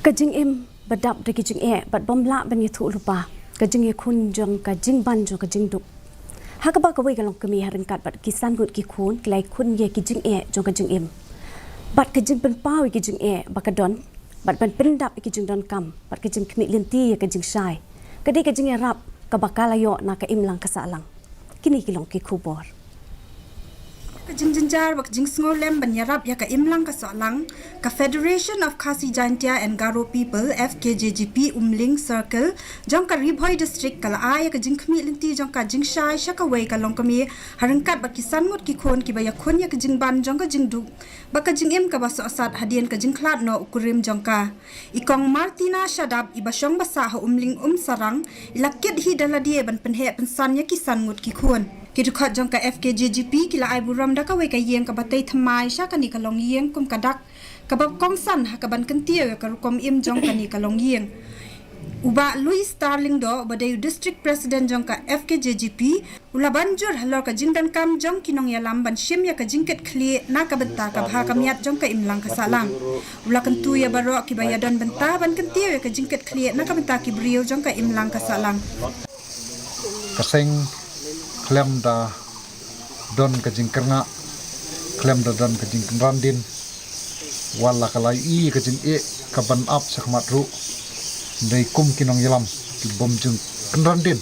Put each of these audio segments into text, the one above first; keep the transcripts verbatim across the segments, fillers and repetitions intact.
Ka jingim ba dap da ki jingeh bad bym lah ban ïathuh lypa, ka jingïakhun jong ka jingban jong ka jingduk. Ha kaba kawei ka longkmie ha ryngkat bad ki san ngut ki khun ki la ïakhun ïa ki jingeh jong ka jingim bad ka jingpynpaw ïa ki jingeh ba ka don bad ban pyndap ïa ki jingdonkam bad ka jingkhmih lynti ïa ka jingshai. Ka dei ka jingïarap kaba ka la ïoh na ka imlang ka sahlang. Kine ki long ki khubor. Ka jingjynjar bad ka jingsngewlem ban ïarap ïa ka imlang ka sahlang, ka Federation of Khasi Jaintia and Garo People, F K J G P, Umling Circle jong ka Ri Bhoi District ka la ai ïa ka jingkhmih lynti jong ka jingshai sha kawei ka longkmie ha ryngkat bad ki san ngut ki khun kiba ïakhun ïa ka jingban jong ka jingduk bad ka jingim kaba sohsat hadien ka jingkhlad noh u kurim jong ka. I Kong Martina Shadap, iba shong ba sah ha Umling Umsarang, i la kit hi da lade ban pynheh pynsan ïa ki san ngut ki khun. Ki dkhot jong ka F K J G P ki la ai burom da kawei ka ïing kaba tei thymmai sha kane ka longïing kum ka dak kaba kongsan ha kaban kyntiew ïa ka rukom im jong kane ka longïing. U Bah Louis Star Lyngdoh, uba dei u District President jong ka F K J G P, u la ban jur halor ka jingdonkam jong ki nongïalam ban shim ïa ka jingkitkhlieh na ka bynta ka bha ka miat jong ka imlang ka sahlang. U la kyntu ïa baroh kiba ïadon bynta ban kyntiew ïa ka jingkitkhlieh na ka bynta ki briew jong ka imlang ka sahlang. Ka seng khlem da don ka jingkyrngah, khlem da don ka jingkynran dien, wat la ka la ïohi ka jingeh kaban ap sha khmat ruh, dei kum ki nongïalam ki bym jingkynran dien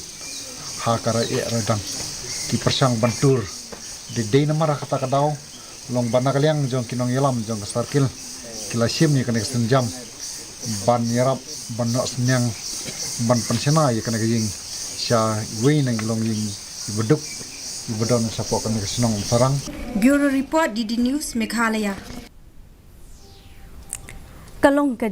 ha ka raïeh raidang, ki pyrshang ban tur. Dei dei namar kata ka daw, long ba na ka liang jong ki nongïalam jong ka circle ki la shim ïa kane ka sienjam ban ïarap, ban noh synñiang, ban pynshna ïa kane ka ïing sha iwei na ki longïing iba duk iba don shapoh kane ka shnong Umsarang. Bureau Report, D D News, Meghalaya. Ka long ka